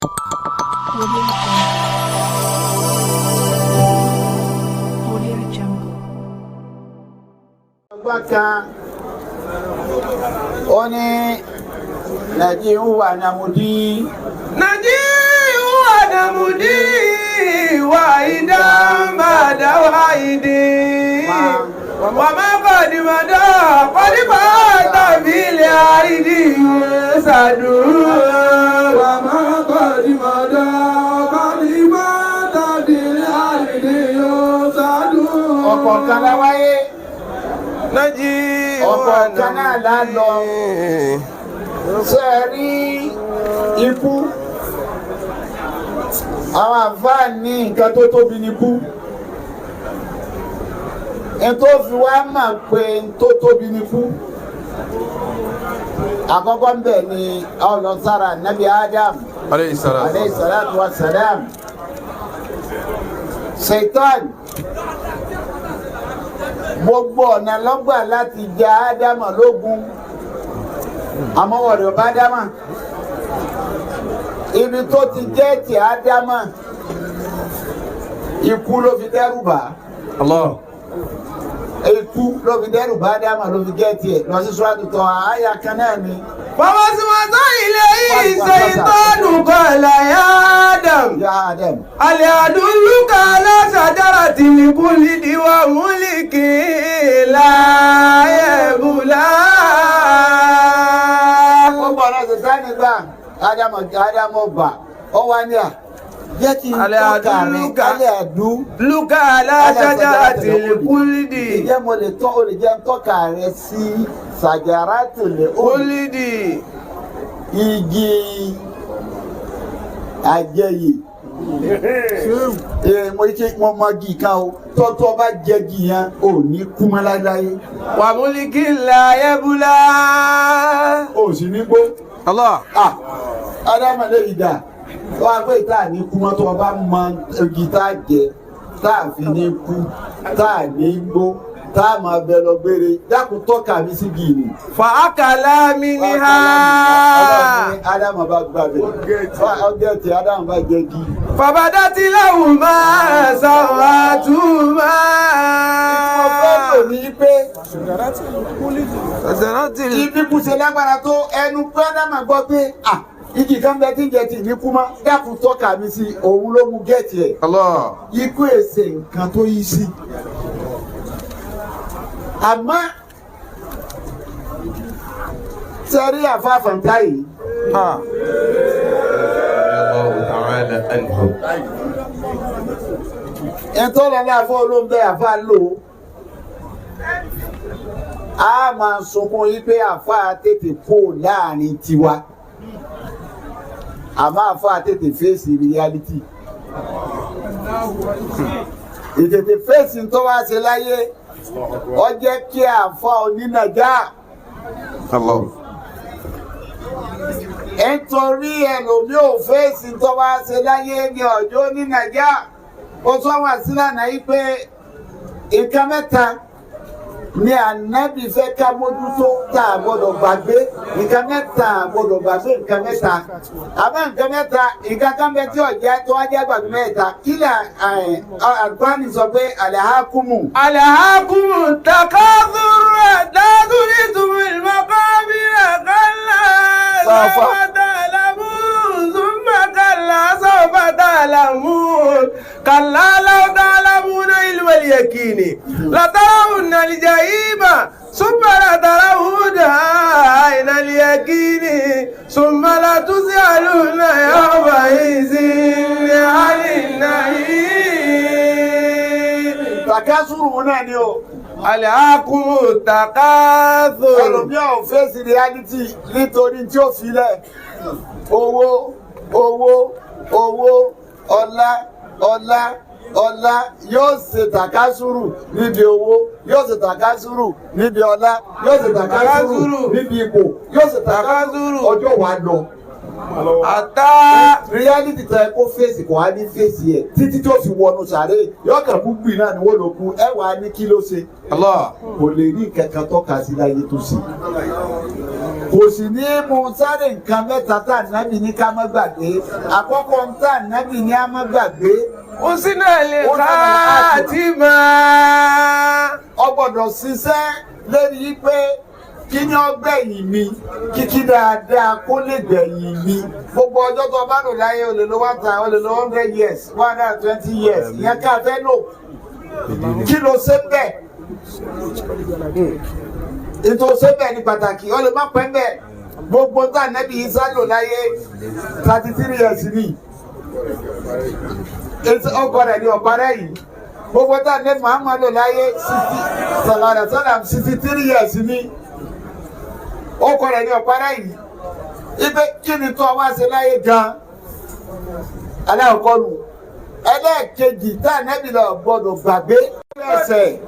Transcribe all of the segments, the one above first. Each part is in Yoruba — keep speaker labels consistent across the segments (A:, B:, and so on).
A: Audio Jungle. Audio Jungle.
B: Ọgbọ́n kan ó ní Nàìjíríà wà nàmúdí.
C: Nàìjíríà wà nàmúdí wà ìdá màdá wà ìdí. Wà má kọ̀dí màdá kọ́dí bá tàbí ilẹ̀ àrídì sàdúrà.
D: Wà má kọ̀dí màdá kọ́dí bá tàbí ilẹ̀ àrídì sàdúrà.
B: Ọ̀pọ̀ kan la wáyé.
C: Nàìjíríà
B: Ọ̀pọ̀ kan náà la lọ. Ṣe é rí ikú? Àwọn àǹfààní ní nǹkan tó tóbi ní kú. N tó fi wá mà pé n tó tóbi ní kú. Àkọ́kọ́ ń bẹ̀ ni ọlọ́sára Nabi Adam.
C: Alayhi salatu.
B: Alayhi salatu wa salam. Satan gbogbo ọ̀nà lọ́gbà láti ja Ádámà lógun, àmọ́ wọ̀rẹ̀ ọba Ádámà ibi tó ti jẹ́ ti Ádámà, ikú ló fi dẹ́rù bà.
C: Allah.
B: Ikú ló fi dẹ́rù bà Ádámà ló fi jẹ́ tiẹ̀ lọ sí Suratu Taha, àyà kan náà ni.
C: فوسوس إليه الشيطان قال يا آدم
B: Ya Adam.
C: هل أدلك على شجرة الخلد وملك لا يبلى؟
B: Gbogbo ọ̀nà Sàtánì gbà Ádámù, Ádámù gbà ó wá ní à jẹ́ kí n
C: Alẹ́
B: tọ́ka rẹ̀
C: àdúlùkà.
B: Alẹ́ àdú.
C: لك على شجرة الخلد.
B: Ìjẹ́ mo lè tọ́ o lè jẹ́ ń tọ́ka rẹ̀ sí sàjàràtì lè ó
C: خلد.
B: Igi àjẹyè. Ee, mo ṣe mo mọ igi kan o, tọ́tọ́ bá jẹ́gi yẹn ò ní kú mọ́ láéláé.
C: وملك لا يبلى.
B: O sì ní gbó.
C: الله.
B: Ah, Ádámù lè yí dà wọ́n á pé tá à ní kú mọ́, tó o bá mọ igi tá a jẹ tá a fi ní kú, tá a ní gbó, tá a máa bẹ lọ gbére, dákun tọ́ka mi sí gìrì.
C: فأكلا منها.
B: Ọlọ́run ní Ádámù bá gbàgbé ọgẹ́tì, Ádámù bá jẹ kí.
C: فبدت لهما سوآتهما.
B: Mo fẹ́ lò ní pé
C: شجرة
B: ibi kú ṣe lágbára tó ẹnu pé Ádámù gbọ́ pé à igi kan bẹ tí ń jẹ tì ní kú mọ́, dákun tọ́ka mi sí, òun ló mú gẹ̀ẹ́tì ẹ̀.
C: الله.
B: Ikú èsè nǹkan tó yí sí, àmọ́ sẹ́rí àfáàfàǹtà yìí.
C: الله تعالى عنه.
B: Ẹ̀tọ́ lọ́lá àfọ́ olóńgbẹ àfá lò ó, a máa sunkún yí pé àfá tètè kó láàrin tiwa, àmọ́ àfá tètè fèsì reality. Ìtètè fèsì tó wá ṣe láyé, ó jẹ́ kí àfá onínàjà.
C: الله.
B: Nítorí ẹlòmí ò fèsì tó wá ṣe láyé ní ọjọ́ onínàjà. Ó tún wà sílànà yìí pé nǹkan mẹ́ta ni Ànábì fẹ́ ká mójútó tá a gbọ́dọ̀ gbàgbé. Nǹkan mẹ́ta a gbọ́dọ̀ gbàgbé, nǹkan mẹ́ta. Àmọ́ nǹkan mẹ́ta, nǹkan kan bẹ tí ọ̀jẹ́ tó wájú gbàgbé mẹ́ta. Kí ni Àlùkùránì sọ pé àlẹ́hákùmù?
C: ألهاكم التكاثر حتى زرتم المقابر؟ كلا
B: سوف.
C: سوف تعلمون، ثم كلا سوف تعلمون، كلا لو تعلمون علم اليقين لترون الجحيم، ثم لترونها عين اليقين، ثم لتسألن يومئذ عن النعيم.
B: Tàkásùrù náà ni o.
C: ألهاكم التكاثر.
B: Ẹlòmíà ò fèsì reality nítorí tí ó filẹ̀ owó, owó, owó, ọlá, ọlá, ọlá. Yóò ṣe tàkásùrù níbi owó, yóò ṣe tàkásùrù níbi ọlá, yóò ṣe tàkásùrù níbi ipò, yóò ṣe tàkásùrù. Ọjọ́ wa lọ.
C: Àtà.
B: Reality tẹ kó fèsì kò á ní fèsì ẹ títí tó fi wọnú sàré, yóò kàn kú gbìn náà ni wọ́n ló kú. Ẹ wà á ní kí ló ṣe?
C: Allah.
B: Kò lè rí kankan tọ́ka sí láyé tó ṣe. Kò sì ní mú sáré nǹkan mẹ́ta tá ànábì ní ká má gbàgbé. Àkọ́kọ́ ń tá ànábì ní á má gbàgbé.
C: Husna al-khatima.
B: Ọ gbọ́dọ̀ ṣiṣẹ́ lórí pé kí ni ó gbẹ̀yìn mi, kíkí dáadáa kó lè gbẹ̀yìn mi. Gbogbo ọjọ́ tó bá lò láyé, o lè lo one time, o lè lo 100 years, 120 years, ìyẹn ká fẹ́ lò. Kí ló ṣe bẹ́ẹ̀? Ètò ṣe bẹ́ẹ̀ ní pàtàkì. O lè má pẹ́ bẹ́ẹ̀. Gbogbo tá ànábì Ìsá lò láyé, 33 years ni. Ọkọ rẹ̀ ní ọ̀parẹ́ yìí. Gbogbo tá ànábì Muhammad lò láyé, 60 sàlàrà sàlàm, 63 years ni. Ọkọ rẹ̀ ní ọ̀parẹ́ yìí. Ibi kí ni tó wá ṣe láyé gan? Aláwọ̀kọ́ nu. Ẹlẹ́ẹ̀kejì tá ànábì lọ gbọ́dọ̀ gbàgbé, ẹsẹ̀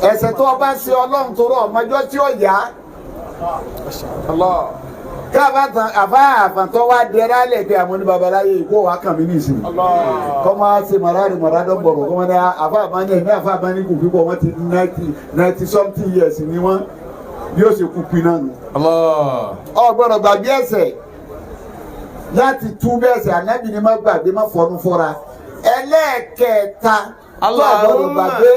B: ẹsẹ̀ tó o bá ṣe Ọlọ́run, tó rọ ọmọjọ́ tí ó yá káàbá tán. Àbá àfàntọ́ wa dẹ́rẹ́ alẹ́ pé àwọn oníbabaláyé kó wàá kàn mí nìsín, kọ́ máa ṣe màráàrí màrádọ́ bọ̀rọ̀ kọ́ máa ní àfa àbáni ẹ̀mí àfa àbáni kò pípọ̀. Wọ́n ti 90 something years ni wọ́n bí ó ṣe kú pin náà nù. Ọ gbọ́dọ̀ gbàgbé ẹ̀ṣẹ̀ láti tú bẹ́ẹ̀ sẹ̀. Ànábì ni má gbàgbé, má fọnú fọ́ra. Ẹlẹ́ẹ̀kẹta tó gbọ́dọ̀ gbàgbé,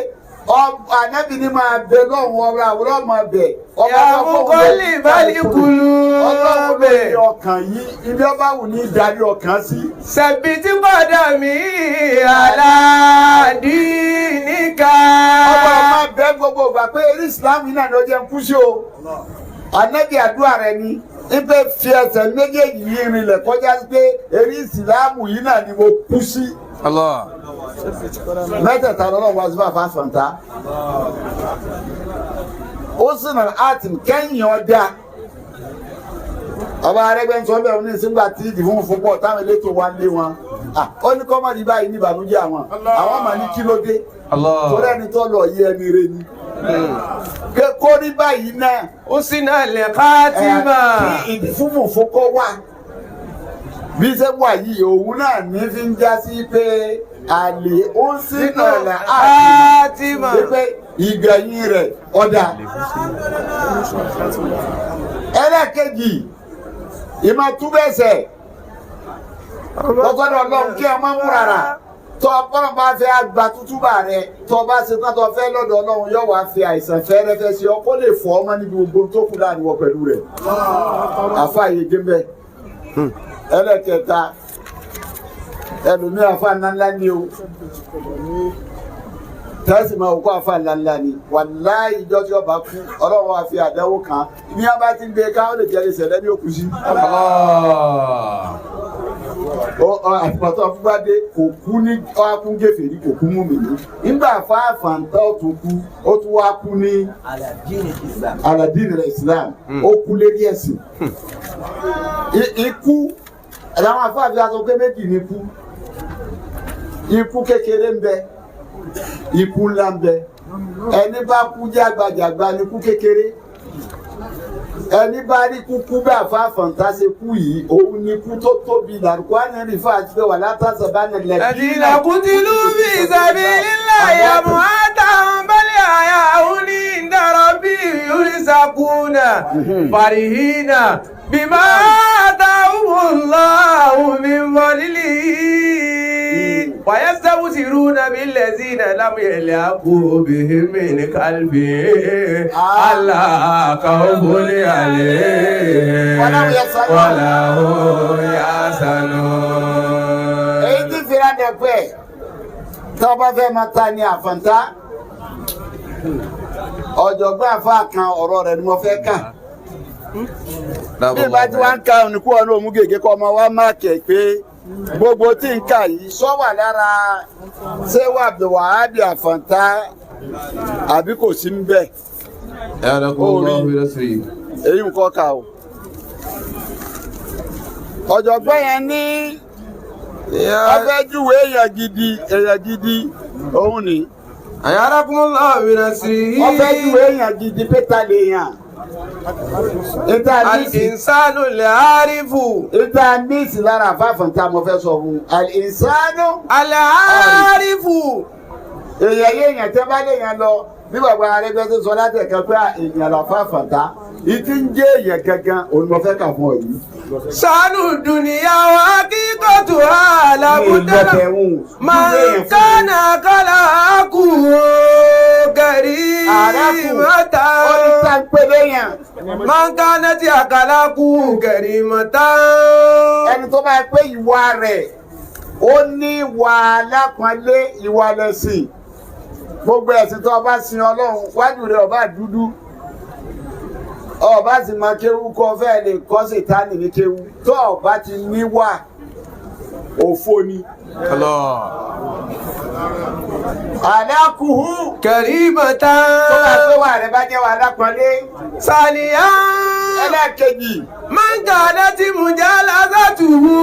B: ànábì ni máa bẹ lọ́hùn ọ̀rọ̀ àwòrán máa bẹ.
C: Ya muqallibal qulub.
B: Ọlọ́run ló ní ọkàn yìí, ibi ọba wù ní darí ọkàn sí.
C: Sabbit qadami ala dinika.
B: Ọba máa bẹ gbogbo ìgbà pé eré Ìsìlámù náà ló jẹ́ ń kú sí o. Ànábì àdúrà rẹ ni ipe fi ẹsẹ̀ méjèèjì yìí rinlẹ̀ kọjá sí pé eré Ìsìlámù yìí náà ni mo kú sí.
C: Allah.
B: Mẹ́tẹ̀ẹ̀ta lọ́wọ́ wá sí fàfà fàǹtà. Ó sì nà áàtì kẹ́yìn ọ̀dà. Ọba Arẹ́gbẹ́ ń sọ bẹ́ẹ̀ ní ìsìngbà tí ìdìbò fún pọ̀ táwọn elétò wa ń lé wọn. Ó ní kọ́ mọ̀rí báyìí ní ìbànújẹ́ àwọn. Àwọn mà ní kí ló dé. Torí ẹni tó lọ yí ẹni rẹ ni. Kó rí báyìí náà.
C: Husna al-khatima.
B: Kí ìdìfúnmùfún kọ́ wà. Bí ṣe wà yìí, òun náà ní fi ń já sí pé àlè ó sì nàlẹ́
C: Khatima.
B: àti pé ìgbẹ̀yìn rẹ̀ ọ̀dà. Ẹlẹ́ẹ̀kejì, ìmọ̀ túbẹ̀sẹ̀ lọ́sọ̀dọ̀ Ọlọ́run kí ọmọ múra rà tọ́ ọpọlọ bá fẹ́ àgbà tútúbà rẹ tọ́ bá ṣe tán tọ́ fẹ́ lọ́dọ̀ Ọlọ́run, yóò wá fi àìsàn fẹ́rẹ́fẹ́ sí ọ kó lè fọ́ ọmọ níbi gbogbo tó kù láàrin wọ pẹ̀lú rẹ̀. Àfa yege mbẹ. Ẹlẹ́kẹta, ẹlòmíì àfa ńláńlá ni o, tẹ́sí máa wò kó àfa ńláńlá ni. Wàláhì, ìjọ tí ọba kú, Ọlọ́run wa fi àdánwò kan ní a bá ti ń gbé ká, ó lè jẹ́ ìṣẹ̀lẹ̀ ní òkú sí.
C: Allah.
B: Àtìpàtọ́ afúgbádé kò kú ní ọkùn gèfèrí, kò kú mú mi ní. Nígbà fáfà ń tọ́ tún kú, ó tún wá kú ní aladini Islam, ó kú lérí ẹ̀sìn. Ikú àwọn afáàfin aṣọ pé méjì ní ikú. Ikú kékeré ń bẹ, ikú ńlá ń bẹ. Ẹni bá kú jágbajàgba ní ikú kékeré. Ẹni bá rí kúkú bẹ́ẹ̀ àfáàfọ̀ǹtà ṣe kú yìí, òun ni ikú tó tóbi. Làrúkọ àná rí fún àti pé wà látàṣà bá nílẹ̀.
C: الذين قتلوا في سبيل الله أمواتا بل أحياء عند ربهم يرزقون فرحين بما آتاهم الله من فضله ويستبشرون بالذين لم يلحقوا بهم من خلفهم ألا خوف عليهم ولا هم يحزنون.
B: Èyí tí fira dẹ̀ pẹ́ tí wọ́n bá fẹ́ máa ta ní àfọ̀ǹtà, ọ̀jọ̀gbọ́n àfa kan, ọ̀rọ̀ rẹ̀ ni mo fẹ́ kà. Bí ìbá tí wọ́n ń ka òníkú ọ̀nà òmù gègé kọ́ ọmọ wa máa kẹ̀ pé gbogbo tí ń kà yìí sọ wà lára ṣé wà Abdulwahabi àfọ̀ǹtà àbí kò sí ń bẹ̀. Èyí ń kọ́ ka o. Ọ̀jọ̀gbọ́n yẹn ní ọfẹ́ júwe èèyàn gidi, èèyàn gidi òun ni.
C: أياركم الله بنصره.
B: Ọfẹ́ júwe èèyàn gidi pé ta lè yàn. Ìta níìsì
C: الإنسان العارف.
B: Ìta níìsì lára àfáàfọ̀n tá a mọ̀ fẹ́ sọ fún un. Al-insanu
C: العارف.
B: Èèyàn yé èèyàn tẹ́ bá lè yàn lọ bí bàbá Arẹ́gbẹ́ tó sọ látẹ̀kẹ́ pé èèyàn làfáàfọ̀n tá. Ìtí ń jẹ́ èèyàn gangan òun mo fẹ́ kà fún ọ yìí.
C: Sanu dunuya wa kíkọ́tù alábùdá. Máa ń kánà kọ́lá kú gẹ̀rí mọ́ta.
B: Ó ní tá ń pè léèyàn.
C: Máa ń kánà tí àkàlà kú gẹ̀rí mọ́ta.
B: Ẹni tó bá yẹ pé ìwà rẹ̀ ó ní ìwà alápọ̀nlé, ìwà lẹ̀sìn. Gbogbo ẹ̀sìn tó o bá sin Ọlọ́run, wájú rẹ̀ ọba dúdú, ọba sì máa kéwú kọ́ fẹ́ lè kọ́ Sàtánì ní kéwú, tó ọba ti níwà, òfo ni. Àlákùhù
C: Gẹ̀rí mọ́ta.
B: Tó bá pé wà rẹ̀ bá jẹ́ wà alápọ̀nlé.
C: Sàlìyá.
B: Ẹlẹ́ẹ̀kejì.
C: Máa ń kánà tí mujalasatuhu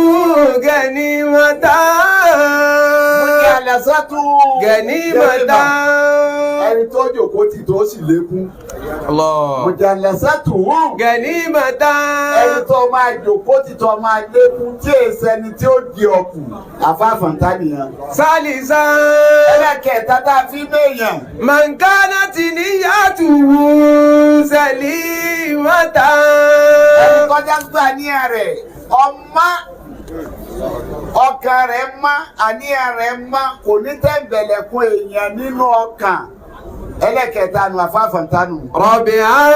C: gẹ̀ní mọ́ta.
B: Mujalasatu.
C: Gẹ̀ní mọ́ta.
B: Ẹni tó jòkó tì tó sì lékún. Mujalasatu.
C: Gẹ̀ní mọ́ta.
B: Ẹni tó máa jòkó tì tó máa lékún tí èsì ẹni tí ó di ọkù. Àfáàfàǹtá nìyẹn.
C: Sálísà.
B: Ẹlẹ́kẹ̀ẹ́ta tá a fi méèyàn.
C: Mọ̀nkánà tí níyàtúwù sẹ̀lí mọ́ta.
B: Ẹni kọjá gbé àníyàn rẹ̀ ọmọ ọkàn rẹ̀ mọ́, àníyàn rẹ̀ mọ́, kò ní tẹ̀m̀bẹ̀lẹ̀kun èèyàn nínú ọkàn. Ẹlẹ́kẹ̀ẹ́ta nù, àfáàfàǹtá nù.
C: Rọ̀bì án.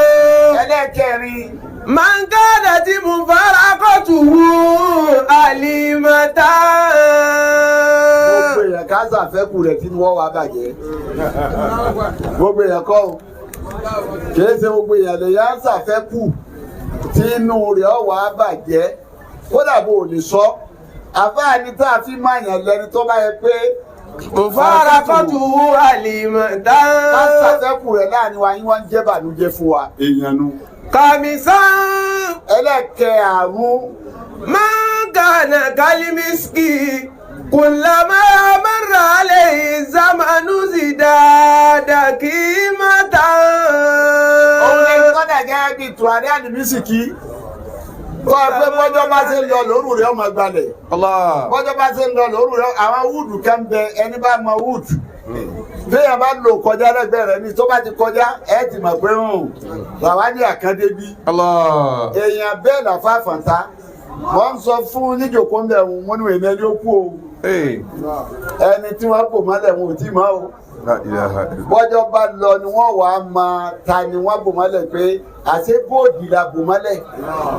B: Ẹlẹ́kẹ̀rin.
C: Mọ̀nkánà tí mo fara kọ́tùwù àlìmọ́ta.
B: Gbogbo èèyàn ká sàfẹ́kù rẹ̀ tí wọ́n wá bàjẹ́. Gbogbo èèyàn kọ́ o. Kìí ṣe gbogbo èèyàn lè yá sàfẹ́kù tí inú rẹ̀ ọ̀ wá bàjẹ́. Kódà bó o lè sọ. Àfáàní tá a fi máa yàn lẹni tó bá yẹ pé.
C: Mo fara kọ́tùwù àlìmọ́ta.
B: Ká sàfẹ́kù rẹ̀ láàrin wa yín wọ́n ń jẹ́ bànújẹ́ fún wa. Èèyàn nu.
C: Kàmísàn.
B: Ẹlẹ́kẹ̀ẹ́àrún.
C: Mọ̀nkánà kálímísìkì. Kùlàmá mọ́ra lè zamanu zidada kí mọ́ta.
B: Òun lẹni tó dà gẹ́gẹ́ bíi tùwárí àlùmísìkì. Tó ẹ pé bọ́jọ́ bá ṣe ń lọ lóru rẹ̀ ọmọ gbalẹ̀. Bọ́jọ́ bá ṣe ń lọ lóru rẹ̀, àwọn wúdù kan bẹ, ẹni bá mọ wúdù. Béèyàn bá lò kọjá lẹ́gbẹ̀ẹ́ rẹ̀ ní tó bá ti kọjá, ẹ ti mọ̀ pé hàn làwádìí àkàndé bí. Èèyàn bẹ́ẹ̀ làfà fàǹtà. Wọ́n ń sọ fún níjòkó ń bẹ̀ wọ́n ní èmi ẹni ó kú o. Ẹni tí wọ́n bò mọ́lẹ̀ wọn ò tí mọ́ o. Bọ́jọ́ bá lọ ni wọ́n wàá mọ ta ni wọ́n bò mọ́lẹ̀ pé àṣé bóòdì la bò mọ́lẹ̀.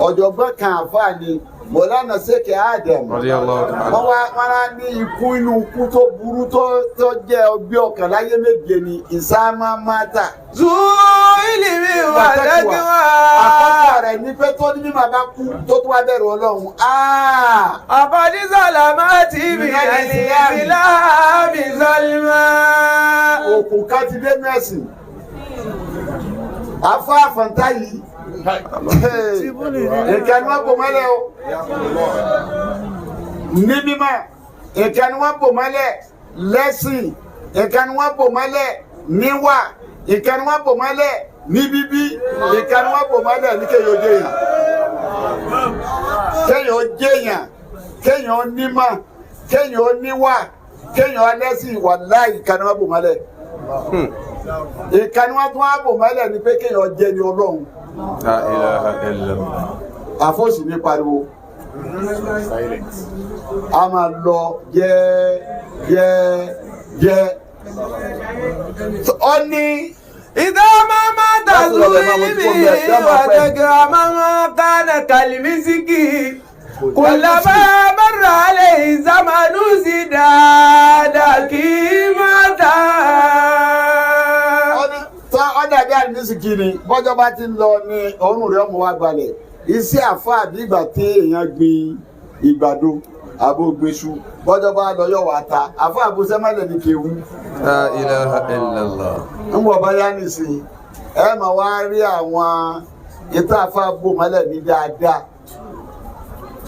B: Ọ̀jọ̀gbọ́n kan àfáà ni Mọ̀lánà Sèkè Adam. Wọ́n wá wọ́n á ní ikú inú ikú tó burú tó jẹ́ ọgbẹ́ ọkàn láyé méje ni ìsámá máta.
C: Zuilimi wà lẹ́gbẹ̀wá.
B: Àkọ́kọ́ rẹ̀ ní pé tó ní mímọ̀ bá kú tó tún wá bẹ̀rù Ọlọ́run.
C: Àbọ̀dí sàlámà tí mi àlìsílámì sọlímà.
B: Òkun ká ti dé mẹ́sìn. Afáàfọ̀ntá yìí. Ìkànnì wọn bò mọ́lẹ̀ o. Ní mímọ̀, ìkànnì wọn bò mọ́lẹ̀ lẹ́sìn, ìkànnì wọn bò mọ́lẹ̀ níwà, ìkànnì wọn bò mọ́lẹ̀ ní bíbí, ìkànnì wọn bò mọ́lẹ̀ ní kéèyàn ó jẹ́yàn. Kéèyàn ó jẹ́yàn, kéèyàn ó nímọ̀, kéèyàn ó níwà, kéèyàn ó lẹ́sìn, wàláhì ìkànnì wọn bò mọ́lẹ̀. Ìkànnì wọn tún wá bò mọ́lẹ̀ ní pé kéèyàn jẹ́ ní Ọlọ́run.
C: La ilaha illallah.
B: Àfọ́sì ní pariwo. A máa lọ jẹ́ jẹ́ jẹ́. Ó ní.
C: Ìdá máa má tàzú ilmi wàtẹ̀gà máa kánà kàlímísìkì. Kùlàmá mọ́ra lè zamanu sí dáadáa kí má ta.
B: Ó dàbí àlùmísìkì ni bọ́jọ́ bá ti ń lọ ní ọrùn rẹ̀ ọmọ wa gbalẹ̀. Iṣẹ́ àfáà bí ìgbà tí èèyàn gbin ìgbàdo àbó gbin iṣu, bọ́jọ́ bá lọ yọ̀ wá ta àfáà bó sẹ́mọ́lẹ̀ ní kéwú.
C: La ilaha illallah.
B: Ń wọ̀ bá yá nìsín ẹ máa wá rí àwọn ìta àfáà bò mọ́lẹ̀ ní dáadáa.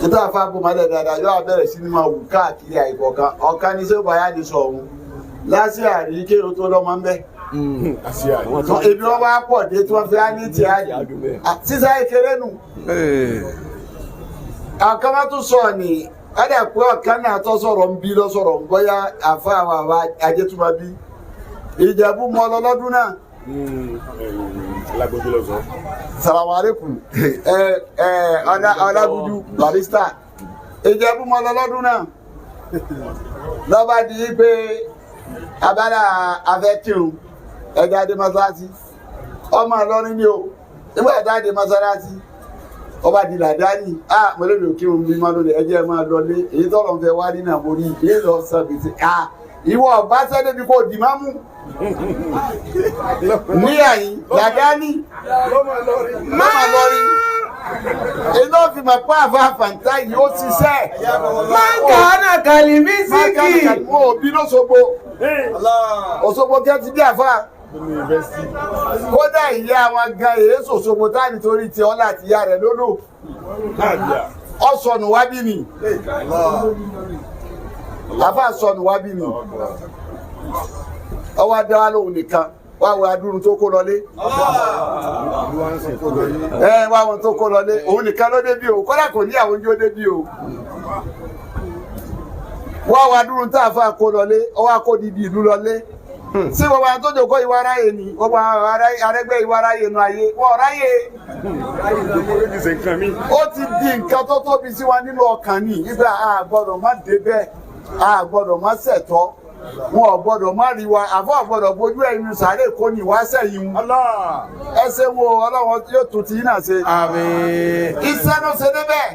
B: Ìta àfáà bò mọ́lẹ̀ dáadáa yóò bẹ̀rẹ̀ sí ní máa wù káàkiri àìkọ̀kan ọ̀kan ní sẹ́wọ̀n bá yá ní sọ̀run lásìkò àríkèrò tó lọ́mọ ń bẹ́. Ebi wọn wá pọ̀ dé tí wọ́n fi á ní tí a sísá ìkéré nù. Ọ̀kan bá tún sọ ni ẹ̀dẹ̀ pé ọ̀kan náà tó sọ̀rọ̀ ń bí lọ́sọ̀rọ̀ ń bọ́yá àfa àwọn àwa ajétúmọ̀bí. Ìjẹ̀bú mọ́ lọ lọ́dún náà.
E: Lágbójú lọ sọ.
B: Salamu alaikum. Ẹ ẹ Ọlágúnjú barista. Ìjẹ̀bú mọ lọ lọ́dún náà. Lọ́ba di pé abala afẹ́kírun ẹja dé mọ́sálásí. Ọmọ Ìlọrin ni o. Nígbà tá a dé mọ́sálásí, ọba di làdáni. A mo lè lò kírun bí máa lóde ẹjẹ́ máa lọlé. Èyí tọ́lọ̀ ń fẹ́ wá nínú àmórí. Èyí lọ sọ gbèsè. A ìwọ ọba sẹ́dẹ̀bí kò dì má mú. Ní àyín làdáni
D: Lọ́mọ lórí.
B: máa lọ rí iná fi mọ̀ pé àfa fàǹtà yìí ó ṣiṣẹ́.
C: Man kana kalimiziki.
B: Wọn ò bí lóṣogbo. Òṣogbo kẹ́ ti bí àfa. Kódà ìyá wọn gan èyí ṣòṣogbo tá nítorí ti ọlá àti ìyá rẹ̀ lólò. Ọ̀sọ̀nù wá bí mi. Àfa sọnù wá bí mi. Ọwọ́ adé wa lóhùn nìkan. Wá wo adúrún tó kó lọlé. Ẹ wá wọn tó kó lọlé. Òun nìkan ló débí o. Kódà kò ní àwọn oúnjẹ ó débí o. Wá wo adúrún tá a fa kó lọlé. Ọwọ́ akó didi ìlú lọlé. Sí gbogbo àwọn tó jòkó ìwà aráyè ni gbogbo àwọn arẹgbẹ́ ìwà aráyè nu ayé wọn ọ̀ráyè ó ti di nǹkan tó tóbi sí wa nínú ọkàn ní ìgbà a gbọ́dọ̀ má débẹ̀, a gbọ́dọ̀ má ṣẹ̀tọ́, wọn ò gbọ́dọ̀ má rí wa, àfọ ò gbọ́dọ̀ bójú ẹ̀yin sàárè kó ní wá sẹ́yìn wọn. Ẹ ṣe wo Ọlọ́run yóò tún ti yín náà ṣe.
C: Àmín.
B: Iṣẹ́ ló ṣe débẹ̀.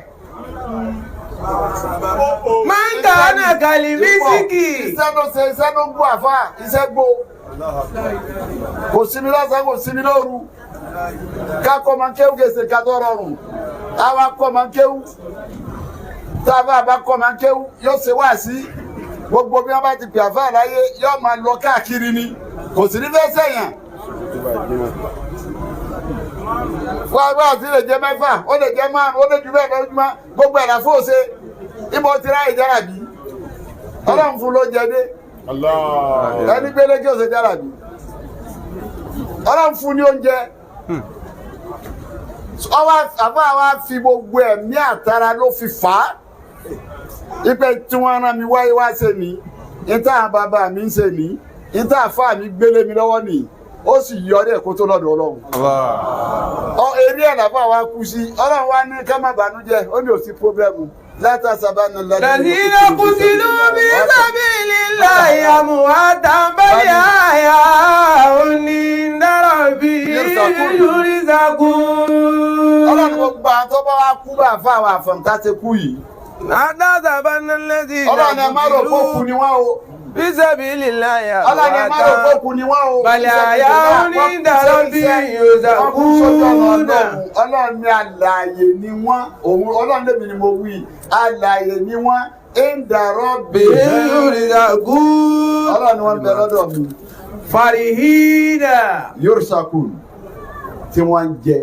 C: Man kana kalimiziki.
B: Iṣẹ́ ló ṣe, iṣẹ́ ló gbó àfà, iṣẹ́ gbó. Kò sinmi lọ́sàn-án, kò sinmi lóru. Ká kọ́ máa ń kéwú kèsè ká tó rọrùn. Àwa kọ́ máa ń kéwú. Tá a bá bá kọ́ máa ń kéwú, yóò ṣe wá sí. Gbogbo bí wọ́n bá ti pè àfà láyé, yóò máa lọ káàkiri ni. Kò sí ní fẹ́ sẹ̀yàn. Wá wá sí lè jẹ mẹ́fà, ó lè jẹ márùn-ún, ó lè jù bẹ́ẹ̀ lọ́júmọ́. Gbogbo ẹ̀ làfóò ṣe. Ibo ti ráyè jára bí? Ọlọ́run fún ló jẹ dé. Ẹni gbélé kí o ṣe jára bí? Ọlọ́run fún ní oúnjẹ. Ọwọ́ àbá wa fi gbogbo ẹ̀mí àtara ló fi fà á. Ipe tí wọ́n rán mi wáyé wá ṣe mí, níta àwọn bàbá mi ń ṣe mí, níta àfa mi gbélé mi lọ́wọ́ nìyí, ó sì yọrí ẹ̀ kó tó lọ́dọ̀ Ọlọ́run. Ọ eré ẹ̀ làbá wa kú sí. Ọlọ́run wa ní ká má bànújẹ́, ó ní òsì pírọ́blẹ́mù. Látàsábà ní
C: الذين قتلوا في سبيل الله أمواتا بل أحياء عند ربهم يرزقون.
B: Ọlọ́run gbogbo àwọn tó bá wá kú bá fún àwọn àfọ̀ǹtà ti kú yìí.
C: أتحسبن الذين
B: Ọlọ́run ẹ má rò pé òkú
C: قتلوا
B: ni wọ́n o.
C: في سبيل الله
B: Ọlọ́run ẹ má rò pé
C: أمواتا
B: òkú ni wọ́n o.
C: بل أحياء عند ربهم
B: Wọ́n kú sójú ọ̀nà
C: يرزقون.
B: Ọlọ́run. Ọlọ́run ní alààyè ni wọ́n. Òun Ọlọ́run lèmi ni mo wí. Alààyè ni wọ́n. Ń dàrọ́ bèèrè.
C: يرزقون.
B: Ọlọ́run ni wọ́n bẹ lọ́dọ̀ mi.
C: فرحين.
B: Yorùsàkùn tí wọ́n ń jẹ.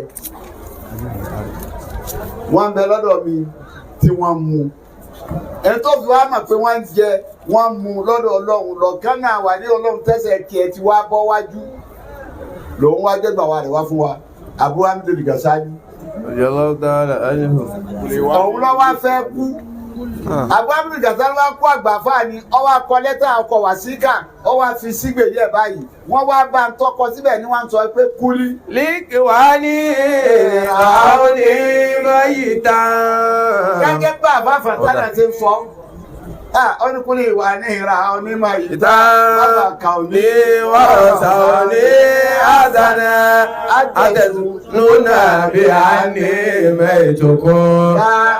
B: Wọ́n ń bẹ lọ́dọ̀ mi tí wọ́n ń mu. Ẹni tó fi wá mọ̀ pé wọ́n ń jẹ, wọ́n ń mu lọ́dọ̀ Ọlọ́run lọ́kàn náà wà ní Ọlọ́run tẹ́sẹ̀ tiẹ̀ ti wá bọ́ wájú. Lòun wá gbẹ́gbà wa rẹ̀ wá fún wa. Abu Hamid Gasali.
C: رضي الله تعالى عنه.
B: Òun ló wá fẹ́ kú. Abu Hamid Gasali wá kó àgbà fáàní, ó wá kọ lẹ́tà ọkọ̀ wá síkà, ó wá fi sígbèyí ẹ̀ báyìí. Wọ́n wá bá ń tọkọ síbẹ̀ ní wọ́n ń sọ pé kúlí.
C: Likwani aoni mayita.
B: Gẹ́gẹ́ bá àbá fàtàlà ti ń sọ, ọ́nìkúnlé ìwà ní ìra onímọ̀
C: Ìta
B: bàbá kàó ní
C: ní wàrọ̀sà ní àzànà àtẹ̀sùnúnà bí a ní mẹ́tòkó.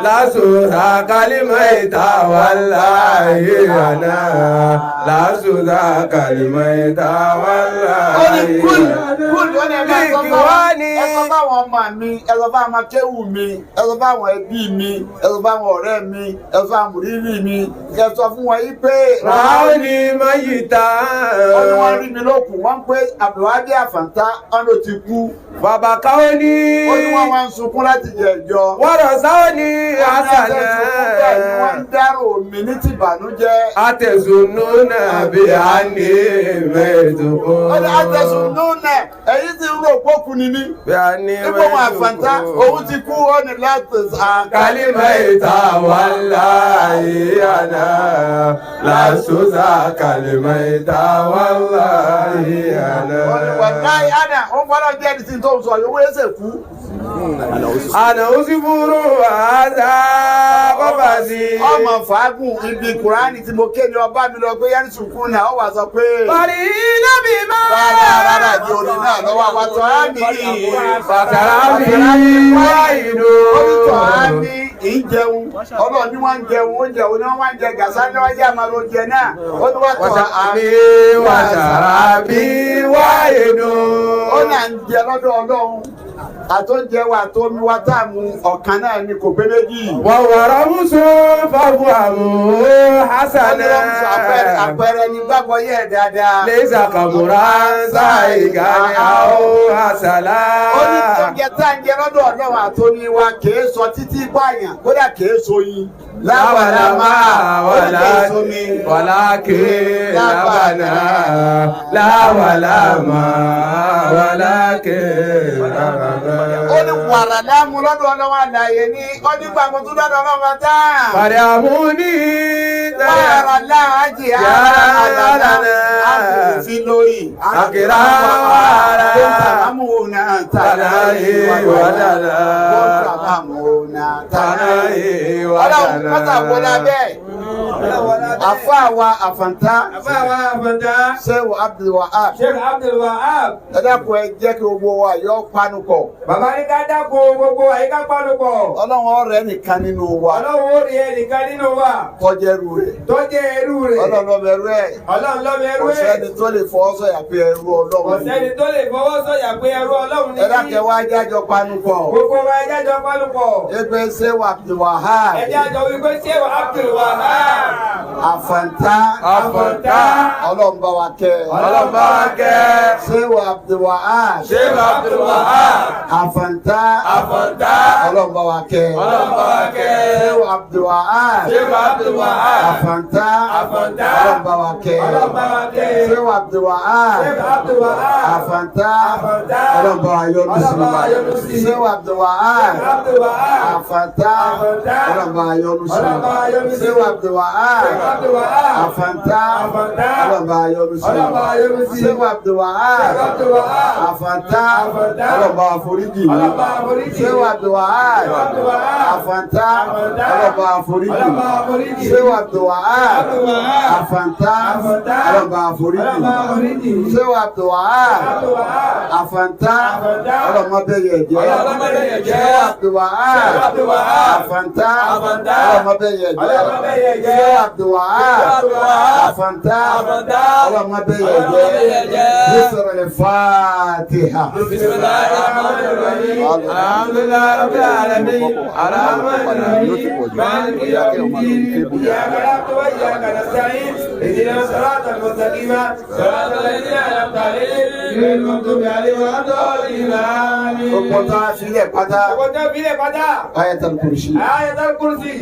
C: Lásùrà kálímọ̀ ìta wà láàyè àná. Lásùrà kálímọ̀ ìta wà
B: Ó ní
C: láàyè
B: kúl
C: àná.
B: kúl, ó ní ẹ máa sọ
C: Likwani.
B: fáwọn, ẹ sọ fáwọn ọmọ mi, ẹ sọ fáwọn akéwù mi, ẹ sọ fáwọn ẹbí mi, ẹ sọ fáwọn ọ̀rẹ́ mi, ẹ sọ fáwọn mùrírì mi, ẹ sọ fún wọn yí pé
C: Ràóní mayita.
B: Ó ní wọ́n rí mi lókun, wọ́n ń pé Abdulwadi Àfàǹtá ọ̀nà ti kú.
C: Bàbá káwọ́ ní.
B: Ó ní wọ́n wá ń sunkún láti jẹ ìjọ.
C: Wọ́rọ̀ ní àṣànà.
B: Wọ́n ń dárò mi ní tìbànújẹ́.
C: Àtẹ̀sùnú náà bí a ní mẹ́tòkó.
B: Ó ní àtẹ̀sùn núnẹ̀, èyí ti ń rò pókù ni mí.
C: Bí a ní
B: Nígbà wọn àfàǹtá, òun ti kú, ó ní láti
C: Kálímà ìta wà láàyè àná. لست ذاك الميت والله أنا.
B: Wàláyé àná ó ń fọlọ́ jẹ́ ẹni tí tó ń sọ yòówó ẹsẹ̀ kú.
C: أنا أصبر هذا قفزي.
B: Ọmọ fàágùn ibi Kùránì tí mo ké ní ọba mi lọ pé yẹn sùnkún náà ó wà sọ pé.
C: فرحين بما
B: Rárá rárá ìdí orin náà lọ́wọ́ àwọn tọ́ á mi.
C: فترى واحد.
B: Onítọ̀ á ní ìjẹun ọlọ́run ní wọ́n ń jẹun oúnjẹ òní wọ́n wá ń jẹ gàṣá ní wọ́n jẹ́ àmàlò oúnjẹ náà ó ní wọ́n tọ́ á mi.
C: وطعامي وشرابي واحد.
B: Ó náà ń jẹ lọ́dọ̀ Ọlọ́run àtóúnjẹ wa àtómi wa tá a mú ọ̀kan náà ni kò pé méjì.
C: وهو رمز فهو حسنا.
B: Àpẹẹrẹ àpẹẹrẹ ni gbàgbọ́ yẹ̀ dáadáa.
C: ليس قبرا سائغا أو حسنا.
B: Ó ní oúnjẹ tá à ń jẹ lọ́dọ̀ Ọlọ́run àtómi wa kìí sọ títí pààyàn kódà kìí so yin.
C: لا
B: Láwàlá máa ó ní
C: ولا
B: kìí so mi.
C: ولكن لبنا لا ولا ما ولكن
B: Ó ní
C: لبنا.
B: wàrà láàmú lọ́dọ̀ Ọlọ́run àlàyé ní ó ní gbàgbọ́ tó lọ́dọ̀ Ọlọ́run tá.
C: فريموني
B: Wàrà láàjì àlàlà àfi lóyè.
C: Àkìrá wàrà.
B: Kó
C: Tàlàyé wàdàlà.
B: Kó
C: Tàlàyé
B: Ọlọ́run mọ́tà wọlé abẹ́. Àfa wa àfàǹtá.
D: Àfáàwá Àfọ̀njá.
B: Ṣéwù Abdulwahab.
D: Sheikh Abdul Wahab.
B: Ẹ dákun ẹ jẹ́ kí gbogbo wa yọ panupọ̀.
D: Bàbá ní ká dáko gbogbo àyíká panupọ̀.
B: Ọlọ́run ọ̀rẹ́ nìkan nínú wa.
D: Ọlọ́run ó rí ẹnìkan nínú wa
B: Kọjẹ́rú rẹ̀.
D: tó jẹ́ ẹrú rẹ̀.
B: Ọlọ́run ọmọ ẹrú ẹ̀.
D: Ọlọ́run lọ́mọ ẹrú
B: Kò
D: ẹ̀.
B: sẹ́ni tó lè fọwọ́ sọ̀yà pé ẹrú
D: Kò
B: Ọlọ́run.
D: sẹ́ni tó lè fọwọ́ sọ̀yà pé ẹrú Ọlọ́run ní
B: Ẹ dákun ẹ wá jájọ panupọ̀.
D: Gbogbo wa ẹjẹ́ jọ panupọ̀.
B: Ẹgbẹ́ Ṣéwù Abdulwahab.
D: Ẹjẹ́ jọ wípé Sheikh Abdul Wahab.
B: Àfàǹtá.
C: Àfọ̀ntá.
B: Ọlọ́run bá wa kẹ́.
C: Ọlọ́run bá wa kẹ́.
B: Ṣéwù Abdulwahab.
C: Sheikh Abdul Wahab.
B: Àfàǹtá.
C: Àfọ̀ntá.
B: Ọlọ́run bá wa kẹ́.
C: Ọlọ́run bá wa kẹ́.
B: Ṣéwù Abdulwahab.
C: Sheikh Abdul Wahab.
B: Àfàǹtá.
C: Àfọ̀ntá.
B: Ọlọ́run bá wa kẹ́.
D: Ọlọ́run bá wa kẹ́.
B: Ṣéwù Abdulwahab.
D: Sheikh Abdul Wahab.
B: Àfàǹtá.
D: Àfọ̀ntá.
B: Ọlọ́run bá wa yọ́nú sí.
D: Ọlọ́run bá wa yọ́nú sí.
B: Ṣéwù Abdulwahab.
D: Sheikh Abdul Wahab.
B: Àfàǹtá.
D: Àfọ̀ntá.
B: Ọlọ́run bá wa yọ́nú sí.
D: Ọlọ́run bá wa yọ́nú sí.
B: Ṣéwù Abdulwahab.
D: Sheikh Abdul Wahab.
B: Àfàǹtá.
D: Àfọ̀ntá.
B: Ọlọ́run bá wa yọ́nú sí.
D: Ọlọ́run bá wa yọ́nú sí.
B: Ṣéwù Abdulwahab.
D: Sheikh Abdul Wahab.
B: Àfàǹtá.
D: Àfọ̀ntá.
B: Ọlọ́run bá wa foríjì.
D: Ọlọ́run bá wa foríjì.
B: Ṣéwù Abdulwahab.
D: Sheikh Abdul Wahab.
B: Àfàǹtá.
D: Àfọ̀ntá.
B: Ọlọ́run bá wa foríjì.
D: Ọlọ́run bá wa foríjì.
B: Ṣéwù Abdulwahab.
D: Abdul Wahab.
B: Àfàǹtá.
D: Àfọ̀ntá.
B: Ọlọ́run bá wa foríjì.
D: Ọlọ́run bá wa foríjì.
B: Ṣéwù Abdulwahab.
D: Abdul Wahab.
B: Àfàǹtá.
D: Àfọ̀ntá.
B: Ọlọ́run má bẹ̀yẹ̀ jẹ́.
C: Ọlọ́run má bẹ̀yẹ̀ jẹ́.
B: Ṣéwù Abdulwahab.
C: Sheikh Abdul Wahab.
B: Àfàǹtá.
C: Àfọ̀ntá.
B: Ọlọ́run má bẹ̀yẹ̀ jẹ́.
D: Ọlọ́run má bẹ̀yẹ̀ jẹ́.
B: Ṣéwù Abdulwahab.
C: Sheikh Abdul Wahab.
B: Àfàǹtá.
C: Àfọ̀ntá.
B: Ọlọ́run má bẹ̀yẹ̀
C: Ọlọ́run má bẹ̀yẹ̀
B: jẹ́.
C: jẹ́.
B: Bismillahil Fatiha.
C: بسم الله الرحمن الرحيم الحمد لله رب العالمين الرحمن الرحيم مالك يوم الدين
D: إياك نعبد وإياك نستعين اهدنا الصراط المستقيم صراط الذين أنعمت عليهم غير المغضوب عليهم ولا الضالين آمين.
B: Gbogbo tá a filẹ̀ pátá.
D: Gbogbo tó fi lẹ̀ pátá.
B: Ayatul Kursi.
D: Ayatul Kursi.